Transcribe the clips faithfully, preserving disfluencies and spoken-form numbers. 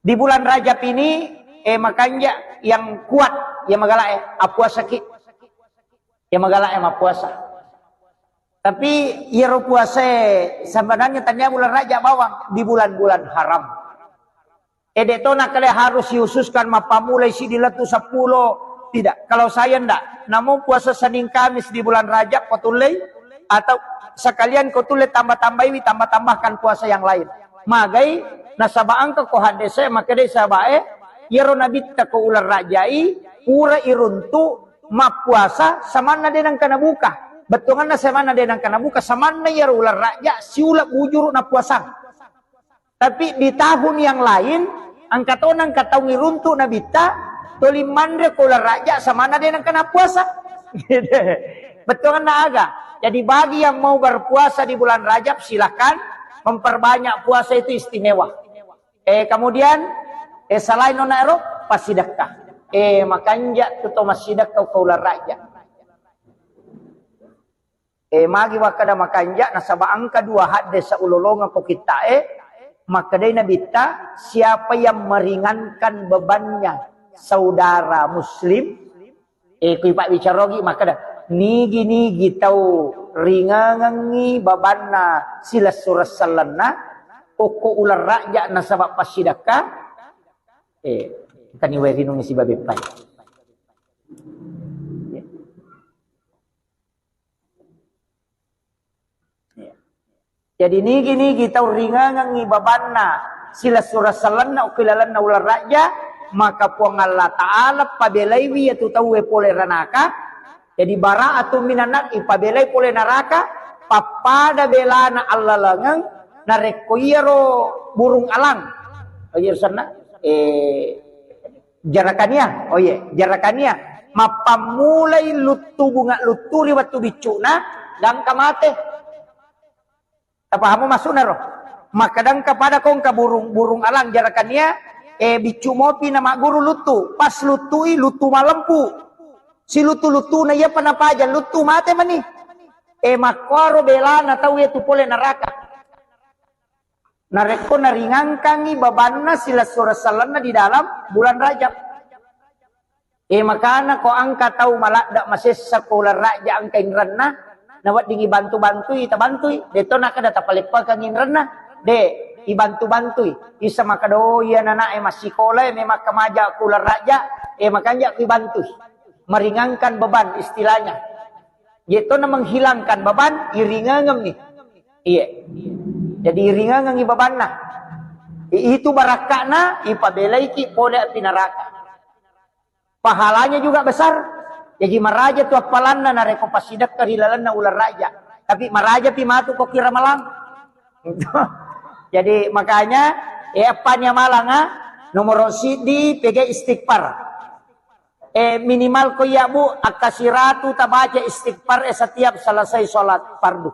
Di bulan Rajab ini, eh, makanja yang kuat, yang magala, eh, apuasaki. Yang magala, eh, mapuasa. Tapi iyaro puasa, eh, sebenarnya tania bulan Rajab bawang, di bulan-bulan haram. Eh, de' to nakkeda harus dihususkan mappammulai siddi lettu seppulo. Tidak. Kalau saya ndak. Namun puasa Senin Kamis di bulan Rajab ko tullei, atau sekalian ko tullei tambah-tambahiwi, tambah-tambahkan puasa yang lain. Magai, nasaba engka ko haddese makkedai sahabae, iyaro nabitta ko uleng Rajai, pura iruntu mappuasa samanna de' nengka nabuka. Bettuanna samanna de' nengka nabuka, samanna iyaro uleng Raja siuleng bujuru nappuasang. Tapi di tahun yang lain, engka to nengka taung iruntu nabitta, toli manre ko uleng Raja samanna de' nengka nappuasa. Bettuanna aga. Jadi bagi yang mau berpuasa di bulan Rajab, silahkan memperbanyak puasa itu istimewa. Eh, kemudian, eh, selain nona ero, passidekka. Eh, makanja tu to massidekka ko uleng Raja. Eh, magi wakkeda makanja, nasaba engka dua haddese ulolongeng ko kittae, makkedai nabitta, siapa yang meringankan bebannya saudara muslim, eh, kui pabbicara ogi makkeda, nigi-nigi tau ringangengngi bebanna silessureng sellenna, okko uleng Raja nasaba passidekka, eh, tani wae rinungi sibawa beppai. Iya. Jadi nigi-nigi tau ringangengngi babanna silessureng sellenna okko ilalenna uleng Raja, maka Puang Allah Ta'ala pabelaiwi iyatu tauwe pole ranaka. Jadi bara'atun minan nar, ipabelai pole naraka, pappada belana allalengeng narekko iyaro burung alang. Iya, senna? Eh, Jarakania, oh iya, jarakania. Mappammulai luttu bunga luttu ri wettu biccu'na, gangka mate. Tapahamu maksudna ro? Makkadangka pada kongka burung, burung alang jarakania, eh, biccu mopi na magguru luttu. Pas luttui, luttu malempu. Si luttu-luttuna iya pa napaja, luttu mate mani. Eh, makkoro belana tau iya tu pole neraka. Narekko naringangkangngi babanna silessureng sellenna di dalam bulan Rajab. Eh, makana ko engka tau maladde masessa ko uleng Rajab engka inrenna, naweddingi bantu-bantui, tabantui. De'to nakkeda tapaleppekang inrenna, de, ibantu-bantui. Isa makkeda, oh, iya nanae massikola e memang kamaja ko uleng Rajab, eh, makanja ko ibantui. Meringankan beban istilahnya. Yaitu menghilangkan beban, iringangemmi. Iya. Jadi iringangengngi bebanna. I-, itu barakka'na, ipabelaiki pole api neraka. Pahalanya juga besar. Jadi maraja tu appalanna narekko passidekka ri lalenna uleng Rajab. Tapi maraja pi matu ko ki Ramalang. Jadi makanya, eh, appani amalanga, nomor siddi pega istighfar. Eh, minimal ko iya, Bu, akka siratu tabaca istighfar, eh, setiap selesai sholat fardu.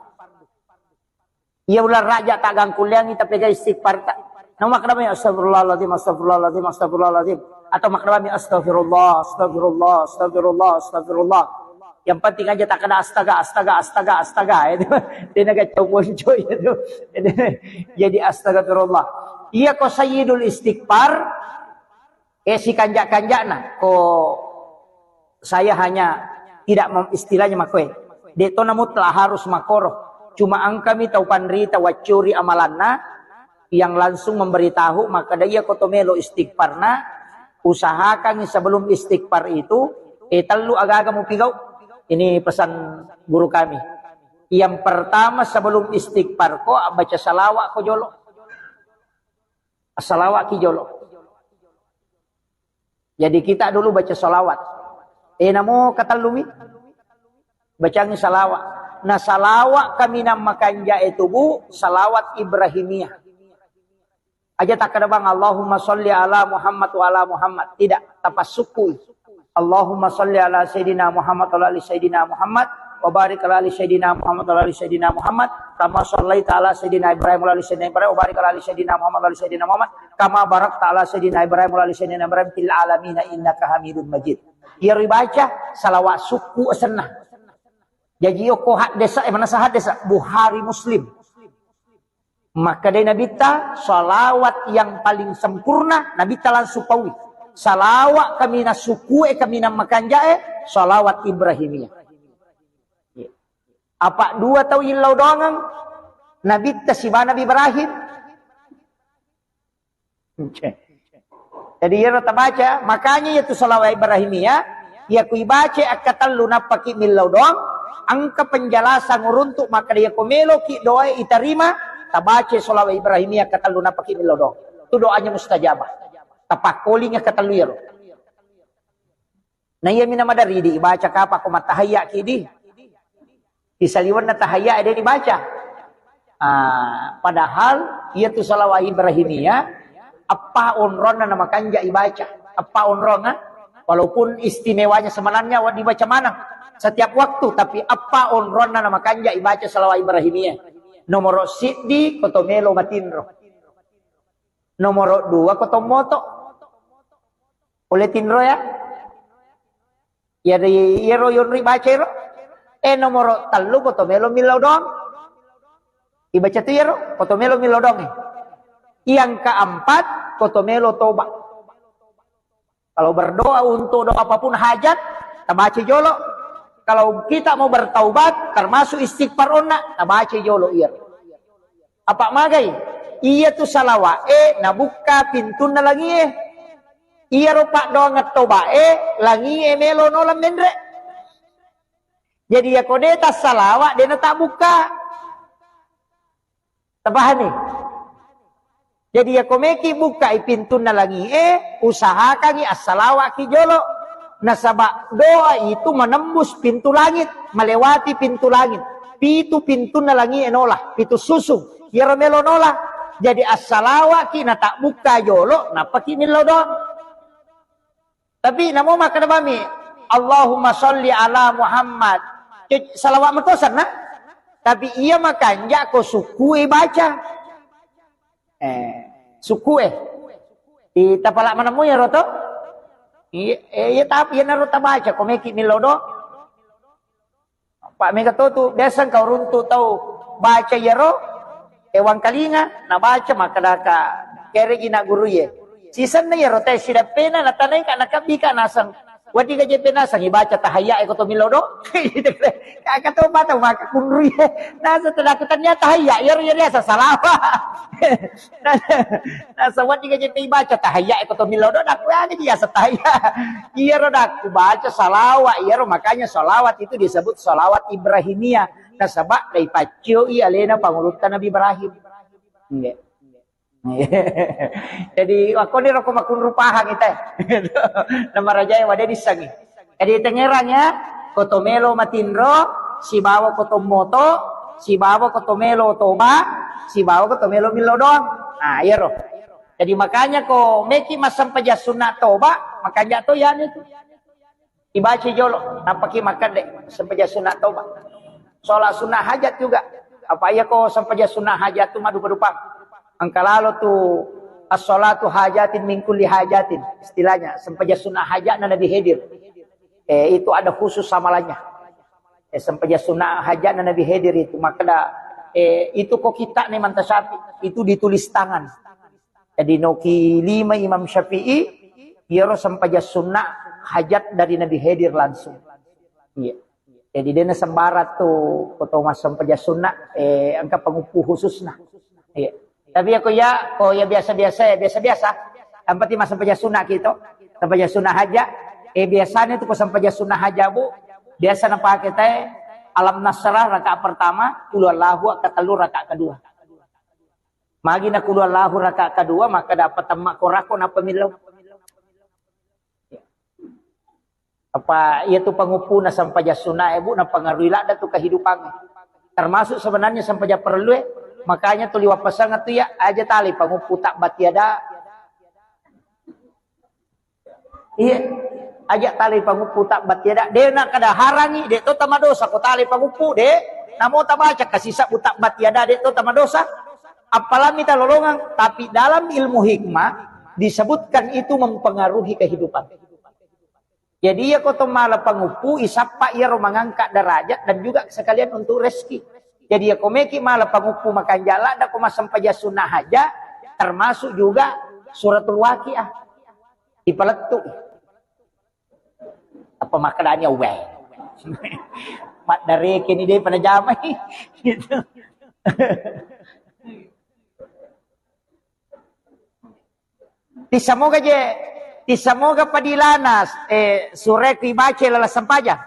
Iya uleng Rajab taggangkulleangngi tapega istighfar ta. Nau makkeda mi, "Astagfirullahaladzim, astagfirullahaladzim, astagfirullahaladzim." Atau makkeda mi, "Astagfirullah, astagfirullah, astagfirullah, astagfirullah." Yang penting aja takkeda astaga, astaga, astaga, astaga. Itu. Dia naga cowok itu. Jadi astagfirullah. Iya ko sayyidul istighfar, eh, si kanjak-kanjakna. Ko saya hanya tidak mem-, istilahnya makoe. De'to na mutlak harus makoro. Cuma engkami tau panrita waccuri amalanna yang langsung memberitahu, makkeda iya ko to melo istighfarna, usahakan sebelum istighfar itu, eh, tellu agaga mupigau. Ini pesan guru kami. Yang pertama, sebelum istighfar ko, baca salawat ko jolo. Salawat ki jolo. Jadi kita dulu baca salawat. Eh, namo katellumi? Bacangi salawat. Nah, salawat kaminang makanja itu, Bu, salawat Ibrahimiyah. Aja takkeda bang, "Allahumma sholli ala Muhammad wa ala Muhammad." Tidak, tapassukui. "Allahumma sholli ala Sayyidina Muhammad wa ala ali Sayyidina Muhammad, wa barik ala ali Sayyidina Muhammad wa ala ali Sayyidina Muhammad, kama shallaita ala Sayyidina Ibrahim wa ala ali Sayyidina Ibrahim, wa barik ala ali Sayyidina Muhammad wa ala ali Sayyidina Muhammad, kama barakta ala Sayyidina Ibrahim wa ala ali Sayyidina Ibrahim fil alamin innaka Hamidun Majid." Iyaro ibaca salawat sukku asenna. Jaji okko haddesa, eh, manasa haddesa, Bukhari Muslim. Makkedai Nabitta, salawat yang paling sempurna, Nabitta langsung paui. Salawat kaminang sukue, kaminang makanjae, salawat Ibrahimiyah. Apa dua tau illau doangeng, Nabitta siba Nabi Ibrahim. Jadi iyaro tabaca, makanya iyatu salawat Ibrahimiyah, iya ku ibaca akkatellu nappaki millau doang, engka penjelasan uruntuk makkeda iya ko meloki doa itarima, tabaca salawat Ibrahimiyah akkatellu nappaki millau doang. Itu doanya mustajabah. Tapakkoling akkatellu iyaro. Na iyami na maderri di ibaca kapang ko mattahayya ki di. Di saliwenna tahayya de dibaca. Ah, padahal iyatu salawat Ibrahimiyah eppa onronna na makanja ibaca. Eppa onrong, ah. Walaupun istimewanya sebenarnya wa-, dibaca maneng setiap waktu, tapi eppa onronna na makanja ibaca salawat Ibrahimiyah. Nomoro siddi ko to melo matinro. Nomoro dua ko to moto. Pole tinro ya. Iya ri, iyaro yonri baca ero. Eh, nomoro tellu ko to melo millau doang. Ibaca tu iyaro, ko to melo millau doang. Yang keempat, ko to melo toba. Kalau berdoa untuk doa apapun hajat, tabaca jolo. Kalau kita mau bertaubat, termasuk istighfar onna, tabaca jolo iyaro. Apa magai? Iyatu salawa'e nabukka pintunna langie. Iyaro paddoangeng tobae langie melo nola menre. Jadi iyako de tassalawa de natabukka. Tapahani? Jadi iyako meki bukkai pintunna langie, usahakangi assalawaki jolo. Nasaba doa itu menembus pintu langit, melewati pintu langit. Pitu pintunna langie nola, pitu susung. Iyaro melo nola. Jadi assalawaki natabbukka jolo, nappaki millau doang. Tapi namo makkeda bami, Allahumma sholli ala Muhammad. Cuk, salawat metosanna. Tapi iya makanja ko sukue baca. Eh, sukue. Di tapala manemu ya roto? Iya, eh, iya tapi iya naro tabaca ko meki millau do. Pak mega to tu biasa engka uruntu tau baca iyaro, eh, wangkalinga, nabaca makkedaka, keregi na guru ye. Sisenna iyaro te sidappena, natanai ka, nakabbi ka naseng. Wadi gaje penaseng, ibaca tahayya e ko to millau do. Kaka to mata maka kunru ye. Nasa tadaku tania tahayya, iyaro iyaro asa salawa. Nasa wadi gaje pe ibaca tahayya e ko to millau do, daku aga ji asa tahayya. Iyaro daku baca salawat, iyaro makanya salawat itu disebut salawat Ibrahimiyah. Nasaba dai paccioi alena pangulutta Nabi Ibrahim. Nggih. Jadi wakkoni roko makunru pahang ita. Namarajae wade dissangi. Jadi tengerang ya, ko to melo matinro, sibawa ko to moto, sibawa ko to melo toba, sibawa ko to melo millau doang. Nah, iyaro. Jadi makanya ko meki massempajang sunna toba, makanja to yani tu. Ibaca jolo, nappaki makkadde sempajang sunna toba. Sholat sunnah hajat juga. Apa iya ko sempajang sunnah hajat tu madupa-dupa. Engka lalo tu as-sholatu hajatin min kulli hajatin. Istilahnya, sempajang sunnah hajatna Nabi Khidir. Eh, itu ada khusus amalannya. Eh, sempajang sunnah hajatna Nabi Khidir itu. Makkeda, eh, itu ko kita nih mantasapi. Itu ditulis tangan. Jadi noki lima Imam Syafi'i, iyaro sempajang sunnah hajat dari Nabi Khidir langsung. Iya. Jadi dena sembarang tu ko to massempajang sunnah, eh, engka panguppu khususna. Iya. Tapi ya ko ya, ko ya biasa-biasa ya, biasa-biasa. Yang penting massempajang sunnah kita, sempajang sunnah haja. Eh, biasanya tu ko sempajang sunnah haja, Bu, biasa napake te Alam Nasrah rakaat pertama, Qul Huwallahu rakaat telu rakaat kedua. Magi na Qul Huwallahu rakaat kedua, maka dapat temma korako nappa millau. Apa iya tu panguppuna sempajang sunnah, eh, Bu, napengaruhi ladda tu kehidupan. Termasuk sebenarnya sempajang perlu, eh. Makanya tu liwa pesangan tu ya, aja tali panguppu tabbat yada. Iya. Aja tali panguppu tabbat yada. De na kada harangi, de to tamadosa ko tali panguppu, de. Namo tabaca kasisa bu tabbat yada, de to tamadosa. Apalagi talolongang, tapi dalam ilmu hikmah disebutkan itu mempengaruhi kehidupan. Jadi iya ko to mala panguppu, isappa iyaro mengangkat derajat dan juga sekalian untuk rezeki. Jadi, ya komeki mala pangukku makanja ladda ko massempajang sunna haja, termasuk juga suratul Waqiah. Ipalettu. Apa makkedani, "Uwe." Maddareke ni de' pada jamai. Gitu. Tissamoga je, tissamoga padilana, eh, sure ku ibaca laleng sempajang.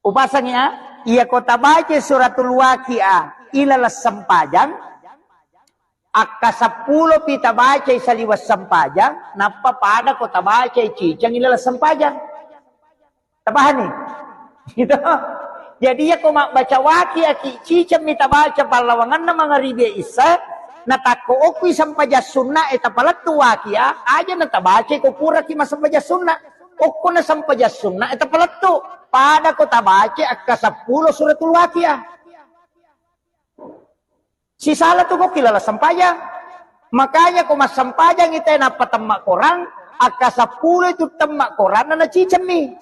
Upasangi, ah, iya ko tabaca suratul Waqiah ilaleng sempajang, akka seppulo pi tabacai saliweng sempajang, nappa pada ko tabacai ciceng ilaleng sempajang. Tapahanni? Gitu. Jadi, iya ko mabbaca Waqiah ki ciceng mi tabaca pallawangenna mangaribi isya, natakko okui sempajang sunna e tapalettu Waqiah, aja na tabaca ko puraki massempajang sunna. Okko na sempajang sunna e tapalettu, pada ko tabaca akka seppulo suratul Waqiah. Sisala tu ko kilala sempajang. Makanya ko massempajang ite nappa temma korang, akka seppulo itu temma koranna na ciceng mi.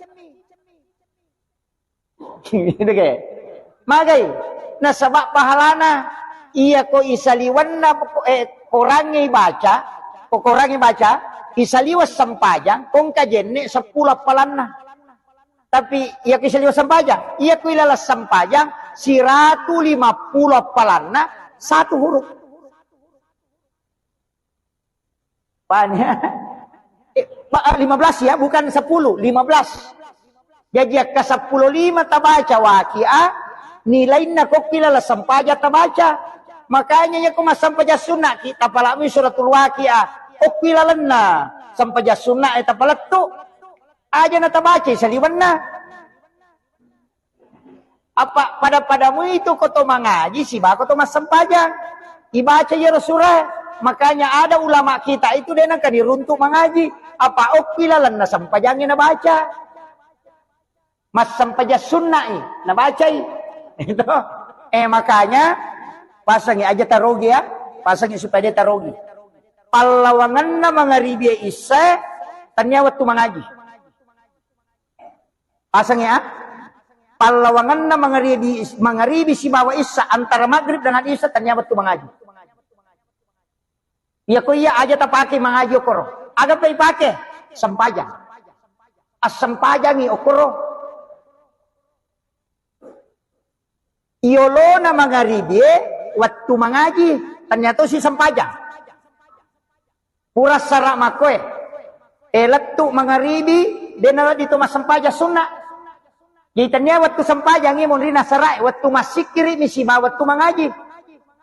Gitu ke? Magai? Nasaba pahalana iya ko isaliwenna, eh, korangnge ibaca, ko korangnge ibaca, isaliweng sempajang, ko engka jenne seppulo appalanna. Tapi iya ko isaliweng sempajang, iya ko ilaleng sempajang, siratu lima pulo appalanna, satu huruf. Paham ya? Eh, pa-, eh, lima belas ya, bukan sepuluh, lima belas. Jadi, akka seppulo lima tabaca Waqiah, nilainna ko kilala sempajang tabaca. Makanya, iya ko massempajang sunna ki, tapalami suratul Waqiah. Okki lalenna sempajang sunna e tapalettu. Aja na tabaca saliwenna. Apa pada-pada muitu ko to mangaji sibawa ko to massempajang. Ibaca iyaro sura. Makanya ada ulama kita itu de nengka diruntuk mangaji. Apa okki lalenna sempajangnge nabaca. Massempajang sunna'i nabacai. Itu. Eh, makanya pasangi aja tarogi ya. Pasangi supaya dia tarogi. Pallawangenna mangaribi isya tania wettu mangaji. Pasangi, ah? Pallawangenna mangaribi, mangaribi sibawa isya, antara maghrib dengan isya, tania wettu mangaji. Iya ko iya aja tapake mangaji okoro. Aga pa ipake? Sempajang. Assempajangi okoro. Iyolona mangaribi e wettu mangaji, tania tosi sempajang. Pura sara makkoe. E, lettu mangaribi, de nawedding to massempajang sunna. Jadi tania wettu sempajangi monrinna sarae, wettu massikkiri mi sibawa wettu mangaji.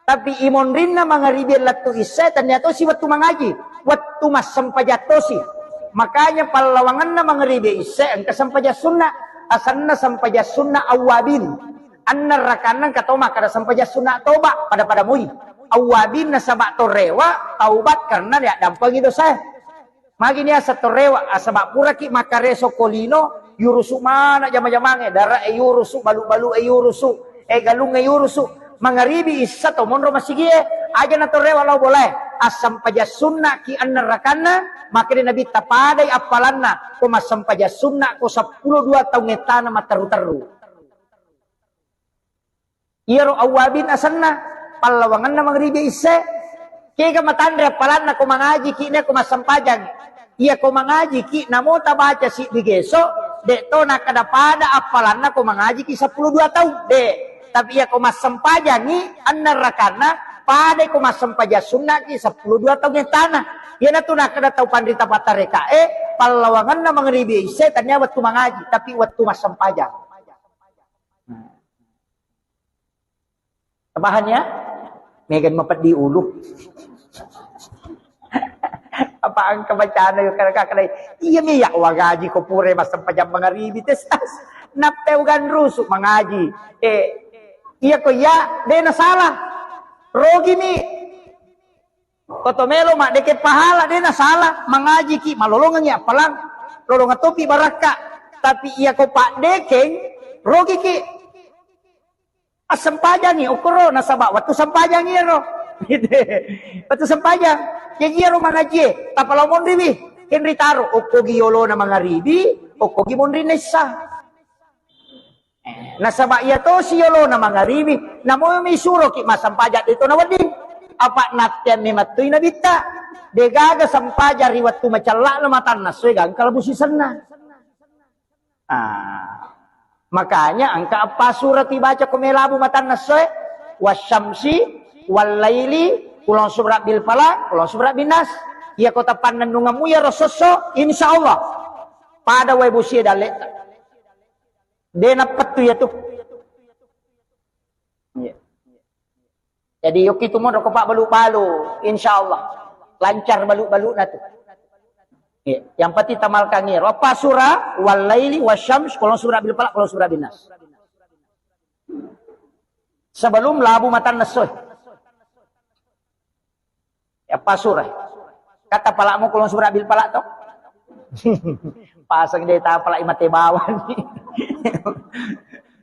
Tapi imonrinna mangaribi lettu isya, tania tosi wettu mangaji, wettu massempajang tosi. Makanya pallawangenna mangaribi isya engka sempajang sunna, asenna sempajang sunna awwabin. Anna rakanna engka to makkada sempajang sunna toba, pada-pada mui. Awwabin nasaba to rewa, taubat karena diaddampengi dosa. Magi niaseng to rewa, asaba puraki makkareso ko lino, yurusu mana jama-jamange, dara e yurusu, balu-balu e yurusu, e galung e yurusu. Mangaribi isya to monro masigie, aja na to rewa lao bolae. Assempajang sunna ki anna rakanna, makkeda Nabi tapadai appalanna, ko massempajang sunna ko seppulo dua taung ettana matteru-teru. Iyaro awwabin asenna, pallawangenna mangaribi isya. Kega matanre appalanna ko mangaji ki ne ko massempajang. Iya ko mangaji ki namo tabaca siddi geso, de to nakkeda pada appalanna ko mangaji ki seppulo dua taung, de. Tapi iya ko massempajangi anna rakanna, pada ko massempajang sunna ki seppulo dua taung ettana. Iyanatu nakkeda tau panrita pattareka e, pallawangenna mangaribi isya tania wettu mangaji, tapi wettu massempajang. Nah. Paham ya? Megan mapeddi ulu. Apa engka bacana yo kada kada. Iya mi ya wagaji ko pura massempajang mangaribi testas. Nappe ugan rusu mangaji. Eh, iya ko iya, de na salah. Rogi mi. Ko to melo maddeke pahala, de na salah. Mangaji ki, malolongengi appalang. Lolonga topi barakka. Tapi iya ko paddekeng, rogi ki. Assempajangi okoro nasaba wettu sempajangi ero. Wettu sempajang. Jadi ero mangajie, tappa lao monriwi. Kenri taro, okkogi yolona mangaribi, okkogi monrinna issa. Eh, nasaba iya tosi yolona mangaribi, namomi suroki massempajang de to nawedding. Apa natteang memettui nabitta. Degaga sempajang ri wettu macella'na matanna essoe gangka labu sisenna. Ah, makanya engka eppa sura tu ibaca ko melabu matanna essoe, wasyamsi, wallaili, kulon subra bil falaq, kulon subra bin nas. Iya ko tapannennungemmu iyaro sosso, insya Allah pada wae busie dalletta. De nappettu iya tu. Iya. Jadi yokki tu monro ko pabbalu-balu, insya Allah lancar balu-baluna tu. Iya. Yang penting tamalkangi ro. Apa sura? Wallaili wasyams, kulon subra bil falaq, kulon subra bin nas. Sebelum labu matanna essoe. Apa sura? Kata palakmu kulon subra bil falaq to? Pasang de tapalak mate bawang.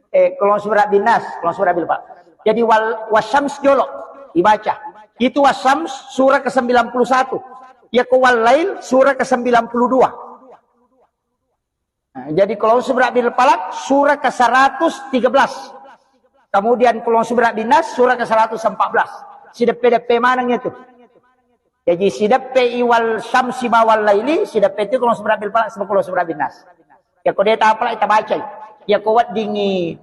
Eh, kulon subra bin nas, kulon subra bil falaq. Jadi wal wasyams jolo dibaca. Itu wasyams surah ke sembilan puluh satu. Ya ko wallail surah ke sembilan puluh dua. Nah, jadi kulon subra bil falaq surah ke seratus tiga belas. Kemudian kulon subra bin nas surah ke seratus empat belas. Sideppe-deppe maneng itu. Jadi sideppe iwal syamsi bawal laili, sideppe itu kulon subra bil falaq sama kulon subra bin nas. Ya ko de tapalak tabacai. Ya ko weddingi,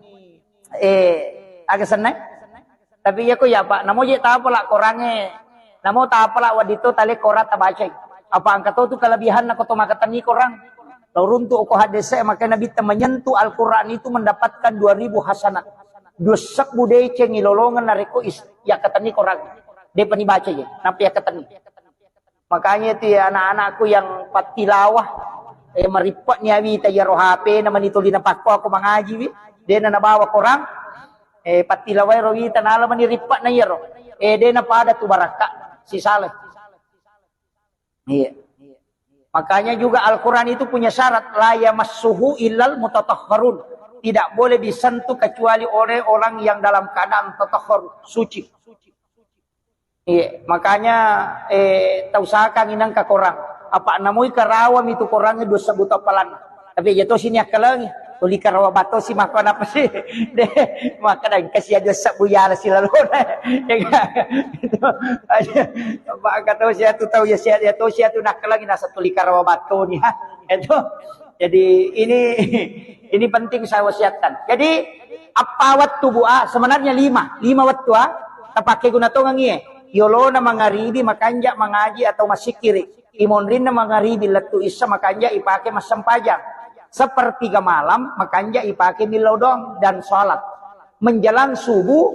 eh, aga senna. Tapi iya ko ya Pak, namo je tapalak korangnge, namo tapalak wedding to tale korang tabacai. Apa engka to tu kelebihanna ko to makkatenni korang. Lo runtu ko hadese, makanya Nabitta menyentuh Al-Quran itu mendapatkan dua ribu hasanat. Dua sebbu deceng ilolongan narekko is-, yakkatenni korang. Depa ni baca je, nampa yakkatenni. Makanya itu ya anak-anakku yang pattilawah, eh, marippek ni awita iyaro H P na mani tuli napakko aku mangaji wi, dena nabawa korang, eh, pattilawai ro wita nala mani rippek na iyaro, eh, dena pada tu barakka, sisale. Iya. Makanya juga Al-Quran itu punya syarat, la yamassuhu illal mutatahharun. Tidak boleh disentuh kecuali oleh orang yang dalam keadaan tatahhar, suci. Iya, makanya, eh, tausahakan inang ka korang. Apa namui karawa mitu korang dua sebbu tapalan. Tapi aja to sini akkalengi. Tuli karawa bato si maka apa sih? Deh, maka dan kasih aja sebbu ya si lalu. Ya kan? Itu aja. Apa kata si atu tahu ya si, ya to si atu nakkalengi nasa tuli karawa bato nih. Ha? Itu. Jadi ini, ini penting saya wasiatkan. Jadi apa waktu bu ah? Sebenarnya lima, lima waktu ah. Tapake guna tongang iye. Yolona mangaribi makanja mangaji atau masikiri. Imonrinna mangaribi lettu issa makanja ipake massempajang. Sepertiga malam makanja ipake millau doang dan sholat. Menjelang subuh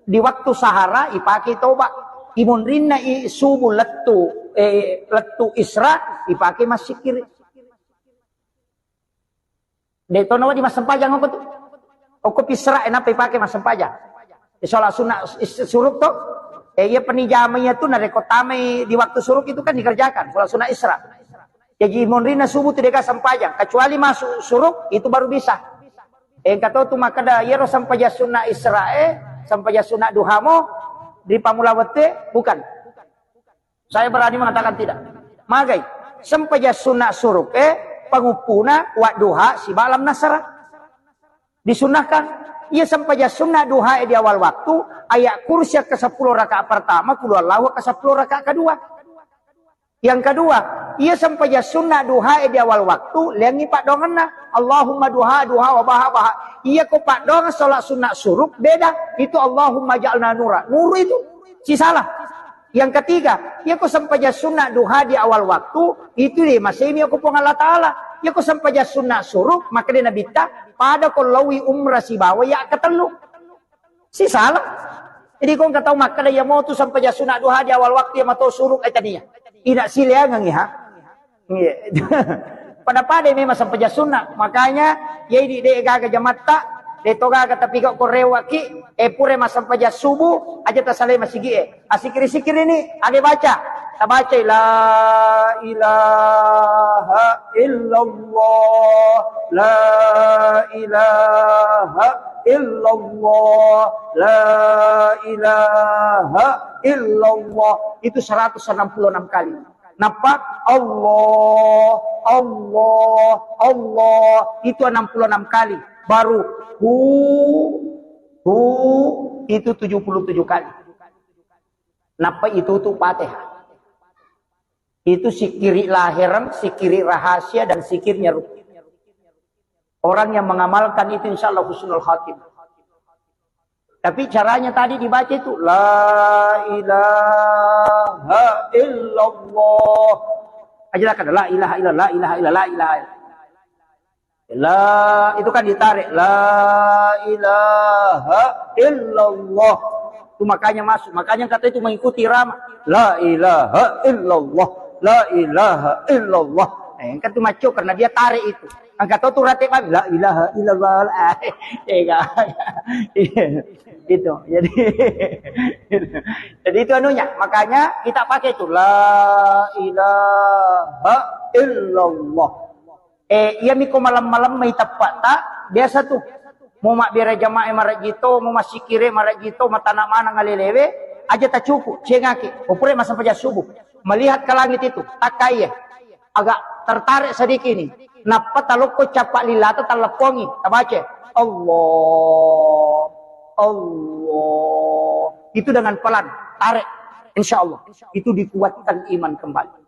di waktu sahara ipake toba. Imonrinna i subuh lettu, eh, lettu isra ipake masikiri. De to nawedding massempajang okko tu. Okko pisra, eh, nappa ipake massempajang. Eh, sholat sunnah is-, suruk to. Eh, iya penijama iya tu narekko tamai di waktu suruk itu kan dikerjakan. Sholat sunnah isra. Jadi monrinna subuh tu deka sempajang. Kecuali masuk suruk itu baru bisa. Eh, engka to tu makkeda, iyaro sempajang sunnah isra, eh, sempajang sunnah duha mo, di pamula wette, bukan. Saya berani mengatakan tidak. Magai, sempajang sunnah suruk, eh, panguppuna, wadduha, siba lam nasara. Disunnahkan. Iya sempajang sunnah duha, eh, di awal waktu, ayat kursi ke sepuluh rakaat pertama, kulu Allahu ke sepuluh rakaat kedua. Yang kedua, iya sempajang sunnah duha, eh, di awal waktu, lengi paddoangenna. Allahumma duha, duha, wa baha, baha. Iya ko paddoangeng sholat sunnah suruk, beda. Itu Allahumma ja'alna nura. Nuru itu. Sisala. Yang ketiga, iya ko sempajang sunnah duha di awal waktu, itu de masemi ko Puang Allah Ta'ala. Iya ko sempajang sunnah suruk, maka de nabitta, pada ko lawi umrah sibawa ya ketellu. Sisala. Jadi ko engka tau makkeda, iya mo tu sempajang sunnah duha di awal waktu iya mato suruk, eh, tania. Ina sileangengi ha. Iya. Pada-pada memang sempajang sunnah. Makanya, iya idi de gaga jamatta, de to gaga tapi kok korewaki, eh, pure massempajang subuh, aja tasalai masigi, eh. Asikiri-sikiri ni, ade baca. Tabacai, la ilaha illallah, la ilaha illallah, la ilaha illallah. Itu seratus enam puluh enam kali. Nappa, Allah, Allah, Allah. Itu enam puluh enam kali. baru hu, hu, itu tujuh puluh tujuh kali. Nappa itutu Fatihah. Itu sikiri laherang, sikiri rahasia, dan sikirnya ruh. Orang yang mengamalkan itu insya Allah husnul khatimah. Tapi caranya tadi dibaca itu la ilaha illallah. Aja lah kada la ilaha illallah, la ilaha illallah, la ilaha illallah. La, itu kan ditarik. La ilaha illallah. Itu makanya masuk. Makanya kata itu mengikuti irama. La ilaha illallah. La ilaha illallah. Eh, kan itu maco karena dia tarik itu. Angkat tu rate kami. La ilaha illallah. Eh, enggak. Iya. Gitu. Jadi, jadi itu anunya. Makanya kita pakai itu. La ilaha illallah. Eh, iya miko malam-malam mai teppa'ta, biasa tu. Mau mabbere jamaah marajito, mau masikire marajito, matana manang alelewe, aja tacuku, cengaki. Pupure masampajang subuh. Melihat ke langit itu, takkai ya. Agak tertarik sedikit nih. Nappa talokko cappa lilata talleppongi, tabaca. Allah, Allah. Itu dengan pelan, tarik. Insya Allah. Itu dikuatkan iman kembali.